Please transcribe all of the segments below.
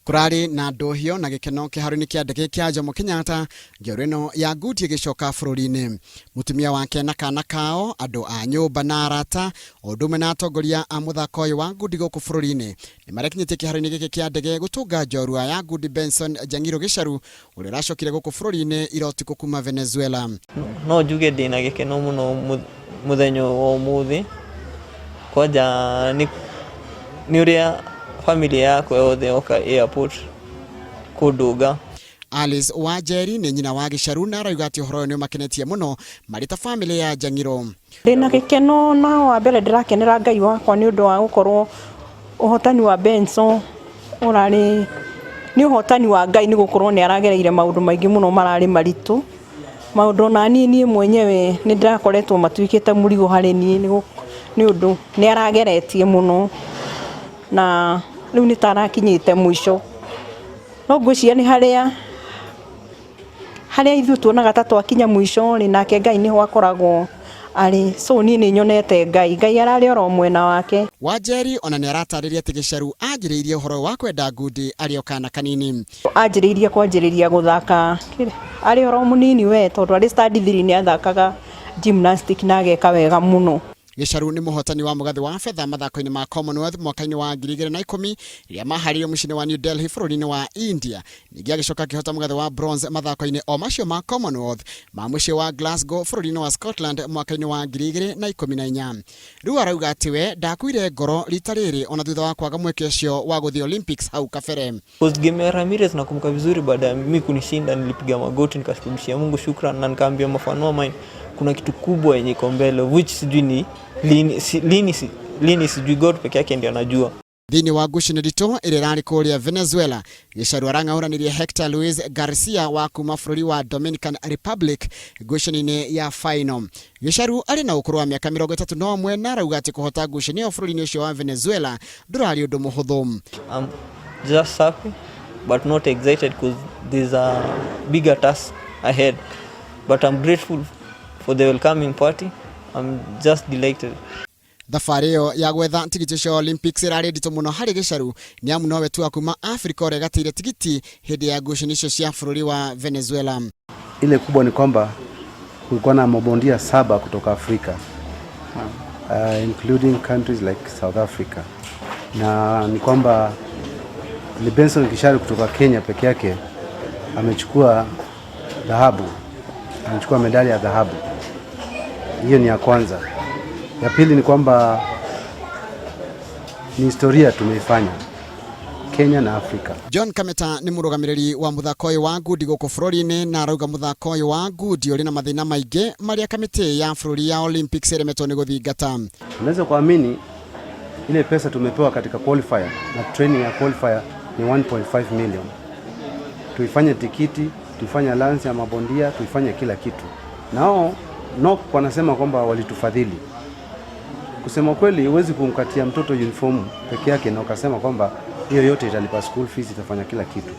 Kũrarĩ na ndũhio na gĩkeno kĩharo-inĩ kĩa ndege kĩa Jomo Kenyatta njorua ĩno ya ngundi ĩgĩcoka bũrũri-inĩ. Mũtumia wake na kana kao, andũ a nyũmba na arata, o ũndũ ũmwe na atongoria a mũthako ũyũ wa ngundi gũkũ bũrũri-inĩ nĩmarekinyĩtie kĩharo-inĩ gĩkĩ kĩa ndege gũtũnga njorua ya ngundi Benson Njang'iro Gĩcaru ũrĩa ũracokire gũkũ bũrũri-inĩ ira ũtukũ kuma Venezuela. No njuge ndĩna gĩkeno mũno mũthenya ũyũ wa ũmũthĩ, kwanja nĩ ũrĩa bamĩrĩ yakwa yothe yoka airport kũndũnga. Alice Wanjeri nĩ nyina wa Gĩcaru na arauga atĩ ũhoro ũyũ nĩ ũmakenetie mũno marĩ ta bamĩrĩ ya Njang'iro. Ndĩna gĩkeno na wa mbere ndĩrakenera Ngai wakwa nĩ ũndũ wa gũkorwo ũhotani wa Benson ũrarĩ nĩ ũhotani wa Ngai nĩ gũkorwo nĩ aragereire maũndũ maingĩ mũno mararĩ maritũ. Maũndũ ona niĩ niĩ mwenyewe nĩ ndĩrakoretwo matuĩkĩte mũrigo harĩ niĩ nĩ ũndũ nĩ arageretie mũno na rĩu nĩ ta arakinyĩte mũico. No ngwĩciria nĩ harĩa harĩa ithuĩ tuonaga ta twakinya mũico rĩ, nake Ngai nĩho akoragwo arĩ. So niĩ nĩ nyonete Ngai, Ngai ararĩ oro mwena wake. Wanjeri ona nĩ aratarĩria atĩ Gĩcaru anjĩrĩirie ũhoro wa kwenda ngundi arĩ o kana kanini. Anjĩrĩirie kwanjĩrĩria gũthaka arĩ oro mũnini we tondũ arĩ standard three nĩ athakaga gymnastic na ageka wega mũno. Gĩcaru nĩ mũhotani wa mũgathĩ wa betha mathako-inĩ ma Commonwealth mwaka-inĩ wa 2010 rĩrĩa maharĩirio mũciĩ-inĩ wa New Delhi bũrũri-inĩ wa India. Ningĩ agĩcoka akĩhota mũgathĩ wa bronze mathako-inĩ o macio ma Commonwealth ma mũciĩ wa Glasgow bũrũri-inĩ wa Scotland mwaka-inĩ wa 2014. Rĩu arauga atĩ we ndakuire ngoro rita rĩrĩ ona thutha wa kwaga mweke ũcio wa gũthiĩ Olympics hau kabere. Post game ya Ramirez nakumbuka vizuri, baada ya mimi kunishinda nilipiga magoti nikarudishia Mungu shukran na nikaambia mafans wa mine kuna kitu kubwa yenye iko mbele which sijui ni lini, si, lini, si, lini sijui, God peke yake ndiye anajua. Thĩinĩ wa ngucanio nditũ ĩrĩa ĩrarĩ kũrĩa Venezuela, Gĩcaru arang'aũranirie Hector Luis Garcia wa kuma bũrũri wa Dominican Republic ngucanio-inĩ ya final. Gĩcaru arĩ na ũkũrũ wa mĩaka 31 na arauga atĩ kũhota ngucanio ĩyo bũrũri-inĩ ũcio wa Venezuela ndũrarĩ ũndũ mũhũthũ. I'm just happy but not excited because there's a bigger task ahead but I'm grateful for the welcoming party. I'm just delighted. Thabarĩ ĩyo ya gwetha tigiti ũcio wa Olympics ĩrarĩ nditũ mũno harĩ Gĩcaru nĩ amu nowe tu wa kuma Afrika ũrĩa gatĩire tigiti hĩndĩ ya ngucanio icio cia bũrũri wa Venezuela. Ile kubwa ni kwamba kulikuwa na mabondia saba kutoka Afrika including countries like South Africa, na ni kwamba ni Benson Gicharu kutoka Kenya peke yake amechukua dhahabu, amechukua medali ya dhahabu. Hiyo ni ya kwanza. Ya pili ni kwamba ni historia tumeifanya Kenya na Afrika. John Kameta nĩ mũrũgamĩrĩri wa mũthako ũyũ wa ngundi gũkũ bũrũri-inĩ na arauga mũthako ũyũ wa ngundi ũrĩ na mathĩna maingĩ marĩa kamĩtĩ ya bũrũri ya Olympics ĩremetwo nĩ gũthingata. Unaweza kuamini ile pesa tumepewa katika qualifier na training ya qualifier ni 1.5 million. Tuifanye tikiti, tuifanye allowance ya mabondia, tuifanye kila kitu. Nao NOC wanasema kwamba walitufadhili. Kusema kweli, huwezi kumkatia mtoto uniform peke yake na ukasema kwamba hiyo yote italipa school fees, itafanya kila kitu.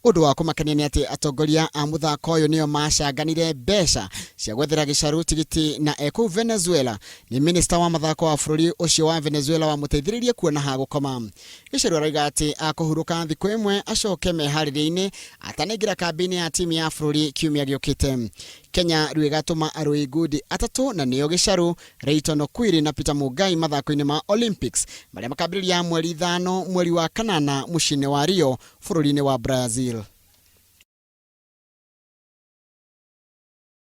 Ũndũ wa kũmakania nĩ atĩ atongoria a mũthako ũyũ nĩo macanganire mbeca cia gwethera Gĩcaru tigiti na e kũu Venezuela nĩ minista wa mathako wa bũrũri ũcio wa Venezuela wamũteithĩrĩirie kuona ha gũkoma. Gĩcaru arauga atĩ akũhurũka thikũ ĩmwe acoke meharĩria-inĩ atanaingĩra kambĩ-inĩ ya timu ya bũrũri kiumia gĩũkĩte. Kenya rĩu ĩgatũma arũi ngundi atatũ na nĩo Gĩcaru, Rayton Okwiri na Peter Mugai mathako-inĩ ma Olympics marĩa makambĩrĩria mweri 5 mweri wa kanana mũciĩ-inĩ wa Rio bũrũri-inĩ wa Brazil.